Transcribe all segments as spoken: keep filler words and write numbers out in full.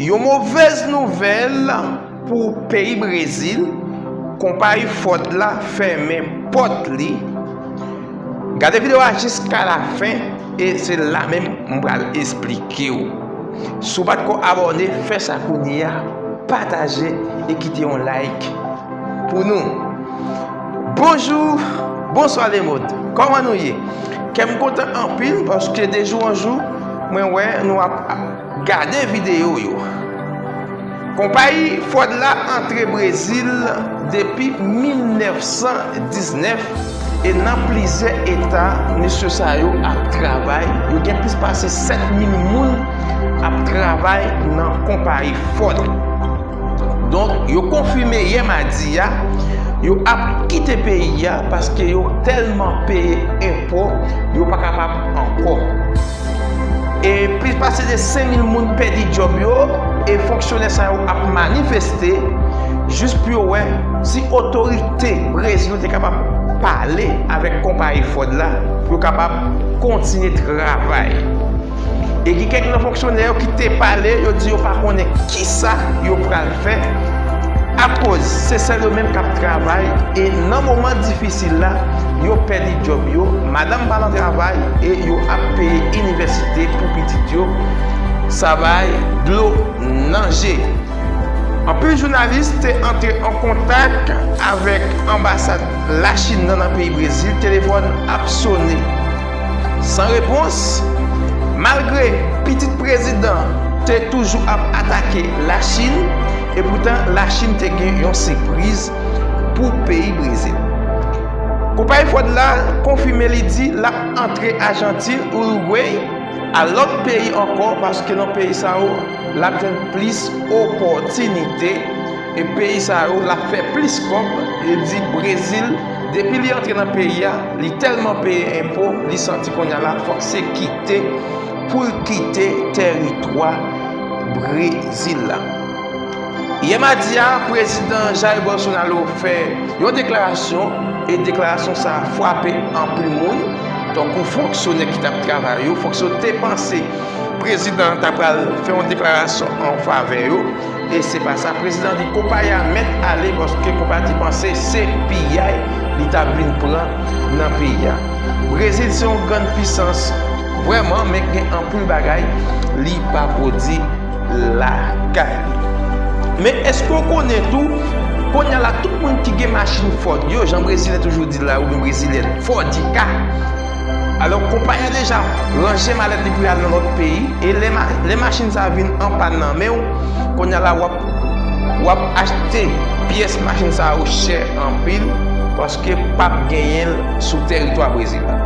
Yon movèz nouvèl pou peyi Brezil, konpayi Ford la fèmen pòt li. Gade videyo a jiska lafen e se la menm m pral esplike w. Si w pa t ko abòne, fè sa kounye a, pataje e kite yon like pou nou. Bonjou, bonswa lemond. Kòman nou ye? Kè m kontan anpil paske de jou an jou, mwen wè nou ap gade videyo yo. Konpayi Ford la antre Brezil depi mil nèf san diznèf e nan plizyè eta, mesye sa yo ap travay. Yo gen plis pase sèt mil moun ap travay nan konpayi Ford. Donk, yo konfime yè madi a, yo ap kite peyi a paske yo tèlman peye enpo, yo pa kapab ankò. E plis pase de senk mil moun pèdi djòb yo, e fonksyonè sa yo ap manifeste jis pou yo wè si otorite Brezil yo te kapab pale avèk konpayi Ford la pou yo kapab kontinye travay. E gen kèk nan fonksyonè yo ki te pale, yo di yo pa konnen kisa yo pral fè, akoz se sèl yo menm k ap travay, e nan moman difisil la, yo pèdi djòb yo, madanm pa nan travay, e yo ap peye inivèsite pou pitit yo. Sa bay dlo nan je. Anpil jounalis te antre an kontak avèk anbasad Lachin nan, nan peyi Brezil, telefòn ap sone san repons, malgre pitit prezidan te toujou ap atake Lachin, epoutan Lachin te gen yon sipriz pou peyi Brezil. Konpayi Ford la konfime li di l ap antre Ajantin, Urugwe, a lòt peyi ankò, paske nan peyi sa yo, l ap jwenn plis opòtinite, e peyi sa yo, l ap fè plis kòb, e di Brezil, depi li antre nan peyi a, li tèlman peye enpo, li santi kounye a la, fòk se kite, pou l kite tèritwa Brezil la. Yè madi a, prezidan Jair Bolsonaro fè yon deklarasyon, e deklarasyon sa a frape anpil moun, tankou fonksyonè ki t ap travay yo, fonksyonè te panse prezidan an ta pral fè yon deklarasyon an favè yo, e se pa sa. Prezidan di konpayi a mèt ale paske konpayi a te panse se piyay li t ap vin pran nan peyi a. Brezil se yon grann pisans vrèman, men gen anpil bagay li pa pwodui lakay li. Men èske w konnen tou, kounye a la, tout moun ki gen machin Ford yo, jan brezilyen toujou di la, oubyen brezilyen, Fordica. Alò, konpayi a deja ranje malèt li pou y al nan lòt peyi, e lè ma-, lè machin sa vin an pàn nan men w, kounye a la, w ap, w ap achte pyès machin sa yo chè anpil, paske p ap genyen l sou tèritwa Brezil la.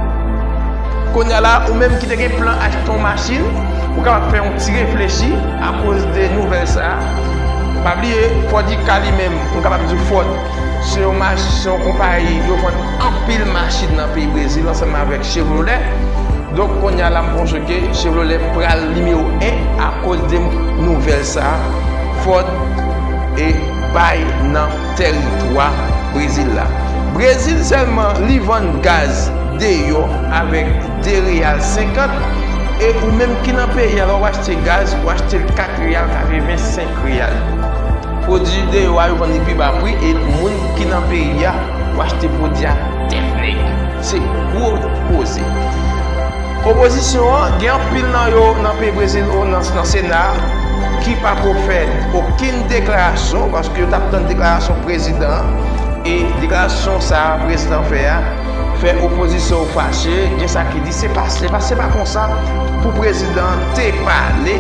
Kounye a la, ou menm ki te gen plan achte yon machin, ou kapab fè yon ti reflechi akoz de nouvèl sa a. Pa bliye, Fordica li menm, m kapab di w Ford, se yon mach-, se yon konpayi, yo vann anpil machin nan peyi Brezil ansanm avèk Chevrolet. Donk, kounye a la, m panse ke Chevrolet pral nimewo en akoz de nouvèl sa a. Ford e bay nan tèritwa Brezil la. Brezil sèlman li vann gaz deyò avèk de reyal senkant, e ou menm ki nan peyi a, lè w achte gaz, ou achte l kat reyal katrevensenk reyal. Pwodui deyò a yo vann li pi ba pri, e moun ki nan peyi a, ou achte pwodui a tèt nèg. Se gwo koze. Opozisyon an, gen anpil nan yo nan peyi Brezil, o, nan, nan Sena, ki pa ko fè okenn deklarasyon, paske yo t ap tann deklarasyon prezidan an, e deklarasyon sa a prezidan fè a, fè opozisyon yo fache, gen sa ki di se pa, se pa, se pa konsa pou prezidan te pale.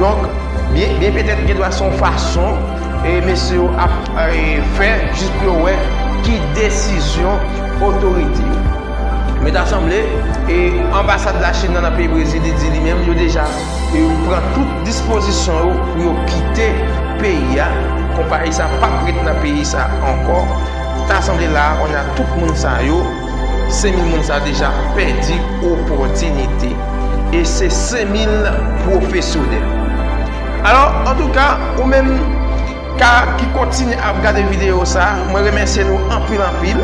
Donk, byen, byen petèt gen dwa se yon fason, e mesye yo ap, e, fè jis pou yo wè ki desizyon otorite yo. Men ta sanble, e, anbasad Lachin nan, nan peyi Brezil, li di li menm, yo deja, e, pran tout dispozisyon yo pou yo kite peyi a. Konpayi sa p ap ret nan peyi sa ankò. Ta sanble la, kounye a tout moun sa yo, senk mil moun sa deja pèdi opòtinite. E se senk mil pwofesyonèl. Alò, antouka, ou menm ka, ki kontinye ap gade videyo sa, mwen remèsye nou anpil, anpil.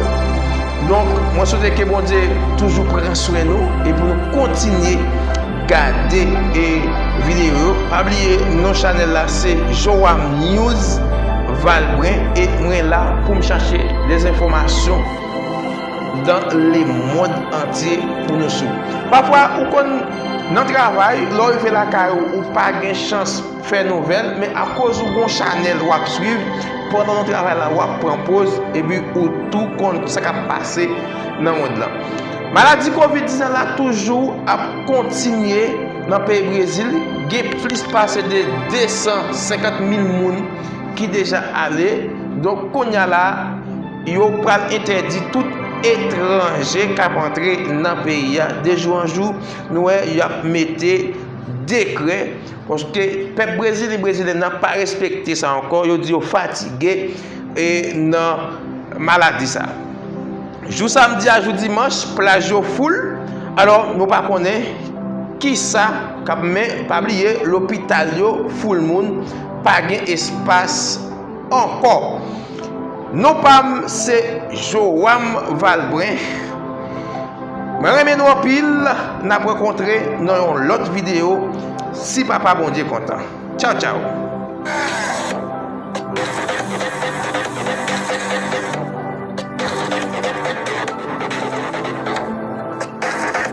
Donk, mwen swete ke Bondye toujou pran swen nou e pou nou kontinye gade e videyo yo. Pa bliye non chanèl la se Joam News Valbrun e mwen la pou m chache les enfòmasyon dans le monde entier pou nou swiv. Pafwa ou konn nan travay, lè w rive lakay ou, ou pa gen chans fè nouvèl, men akoz ou gon chanèl w ap swiv, pandan w travay la w ap pran poz, epi ou tou konn sa k ap pase nan mond lan. Maladi kovid diznèf la toujou ap kontinye nan peyi Brezil, gen plis pase de de san senkant mil moun ki deja ale. Donk kounye a la, yo pral entèdi tout etranje k ap antre nan peyi a. De jou an jou, nou wè y ap mete dekrè, paske pèp brezilyen, brezilyen nan pa respekte sa ankò. Yo di yo fatige e nan maladi sa. Jou samdi a jou dimanch, plaj yo foul. Alò, nou pa konnen kisa k ap, men pa bliye, lopital yo foul moun, pa gen espas ankò. Non pa m se Joam Valbrun. Mwen renmen nou anpil. N ap rankontre nan yon lòt videyo, si Papa Bondye kontan. Tchaw, tchaw.